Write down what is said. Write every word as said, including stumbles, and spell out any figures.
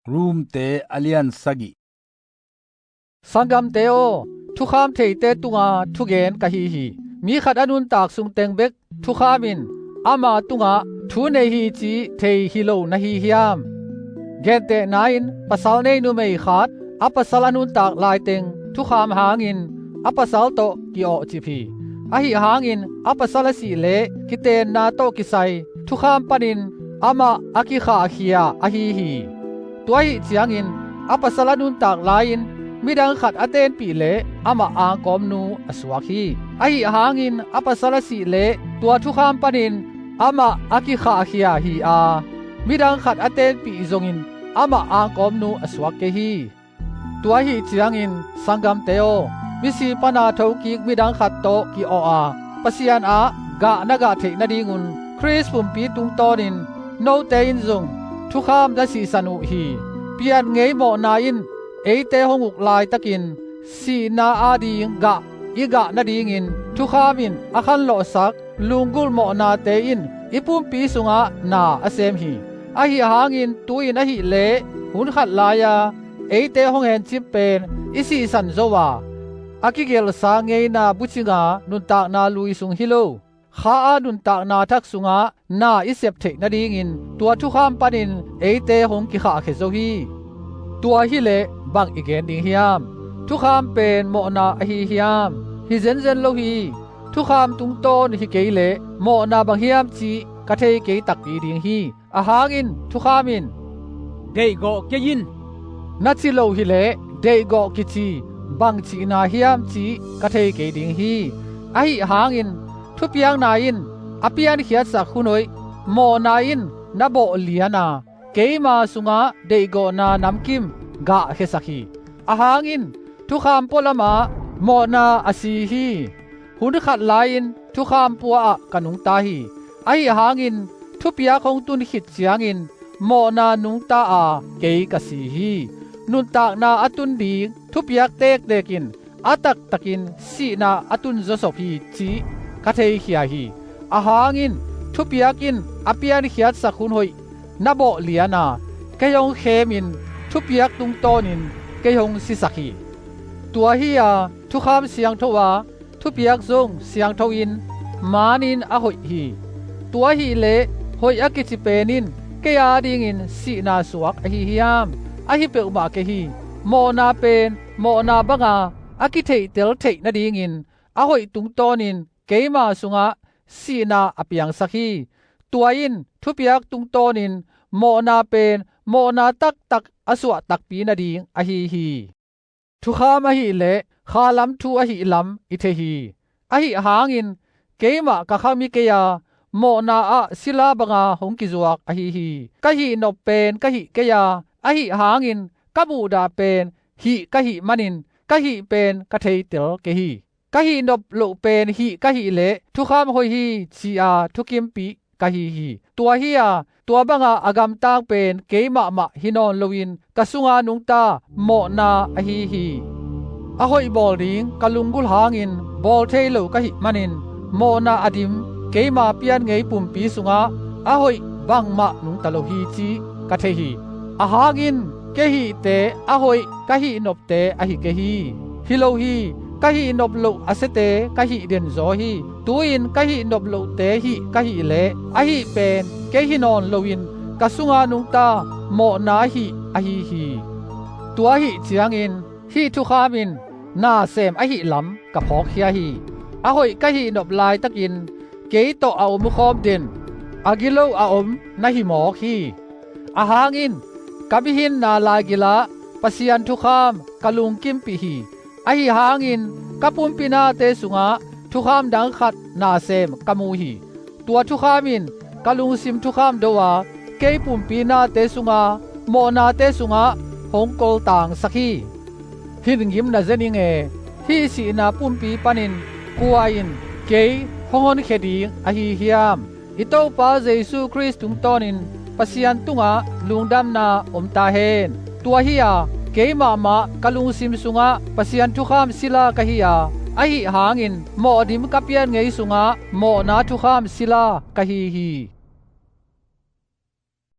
Romte a lian sagih. Sanggamte aw, thukham theite tunga thugen ka hi hi. Mi khat a nuntak sungteng bek thukham in ama tungah thu nei hi cih thei hi lo na hi hiam? Gentehna in, pasal nei numei khat a pasal a nuntak laiteng thukham hangin a pasal tawh ki-awhcip hi. Ahi hangin a pasal a sih leh kitenna tawh kisai thukham panin amah a kikhahkhia ahi hi. Tua ahih ciangin a pasal a nuntak lai-in midang khat a tenpih leh amah angkawmnu a suak hi. Ahi hangin a pasal a sih leh tua thukham panin amah a kikhahkhia hi a, midang khat a tenpih zongin amah angkawmnu a suak kei hi. Tua ahih ciangin sanggamte aw, misi pana thokik midang khat tawh ki-awh a, Pasian ah gah na gah theih nadingun Khrist pumpi tungtawnin note in zong thukham na sihsan uh hi. Pian ngei mawhna in eite hong uk laitakin sihna ading gah i gah nadingin thukham in a khanlawhsak lunggulh mawhnate in i pumpi sungah na a sem hi. Ahi hangin tu-in ahih leh hun khat lai-a eite hong hencip pen i sihsan zo a, a kigelhsa ngeina bucinga nuntakna lui sung hi lo, kha-a nuntakna thak sungah na i sep theih nadingin tua thukham panin eite hong kikhahkhia zo hi. Tua hileh bang i gen ding hiam? Thukham pen mawhna ahi hiam? Hi zenzen lo hi. Thukham tungtawn hi kei leh mawhna bang hiam cih ka thei kei takpi ding hi. Ahang in thukham in, "Deihgawh kei in," na ci lo hileh deihgawh kici bang cihna hiam cih ka thei kei ding hi. Ahi hangin thupiakna in a piankhiatsak hun hoih mawhna in na bawh lian a, keima sungah deihgawhna namkim gahkhiasak hi. Ahang in thukham pualamah mawhna a si hi. Hun khat lai-in thukham pua-ah ka nungta hi. Ahi hangin thupiak hong tun khit ciangin mawhna nungta a kei ka si hi. Nuntakna a tun ding thupiak tektek in a taktakin sihna a tun zawsop hi cih ka theikhia hi. Ahang in thupiak in a piankhiatsak hun hoih na bawh lian a, kei hong khemin thupiak tungtawnin kei hong sisak hi. Tua hi-a thukham siangtho a, thupiak zong siangtho in maanin a hoih hi. Tua hileh hoih a kici pen in kei adingin sihna suak ahi hiam? Ahi peuhmah kei hi. Mawhna pen mawhna banga a kitheihtel theih nadingin a hoih tungtawnin keima sungah sihna a piangsak hi. Tua in thupiak tungtawnin mawhna pen mawhna taktak a suah takpi nading ahi hi. Thukham ahileh khalam thu ahihlam i thei hi. Ahi hangin keimah ka khami kei a, mawhna ah sila banga hong kizuak ahi hi. Ka hih nop pen ka hih kei a, ahi hangin ka muhdah pen hih ka hih manin ka hih pen ka theitel kei hi. Ka hih nop loh pen hih ka hih leh thukham hoih hi ci-a thukimpih ka hi hi. Tua hi-a tua banga a gamtang pen keimahmah hi nawn loin ka sunga nungta mawhna ahi hi. A hoih bawl ding ka lunggulh hangin bawl thei lo ka hih manin mawhna a dim keima pian ngei pumpi sungah a hoih bangmah nungta lo hi cih ka thei hi. Ahang in kei hihte a hoih ka hih nop te ahi kei hi. Hi lo hi, ka hih nop loh a siate ka hih den zaw hi. Tu-in ka hih nop lohte hih ka hih leh a hih pen kei hi nawn loin ka sunga nungta mawhna hih ahi hi. Tua ahih ciangin hih thukham in nasem ahih lam ka phawkkhia hi. A hoih ka hih nop laitakin kei tawh a omkhawm den a gilo a om na hi mawk hi. Ahang in ka mihinna laigilah Pasian thukham ka lungkimpih hi. Ahi hangin ka pumpi nate sungah thukham dang khat nasem ka mu hi. Tua thukham in ka lungsim thukham do a, kei pumpi nate sunga mawhnate sungah hong koltangsak hi. Hin ngim na ze ning e, hih sihna pumpi panin kua in kei hong honkhia ding ahi hiam? I Topa Jesu Khrist tungtawnin Pasian tungah lungdamna om ta hen. Tua hi-a kei mahmah ka lungsim sungah Pasian thukham sila ka hi a, ahi hangin mawhdim ka pian ngei sungah mawhna thukham sila ka hi hi.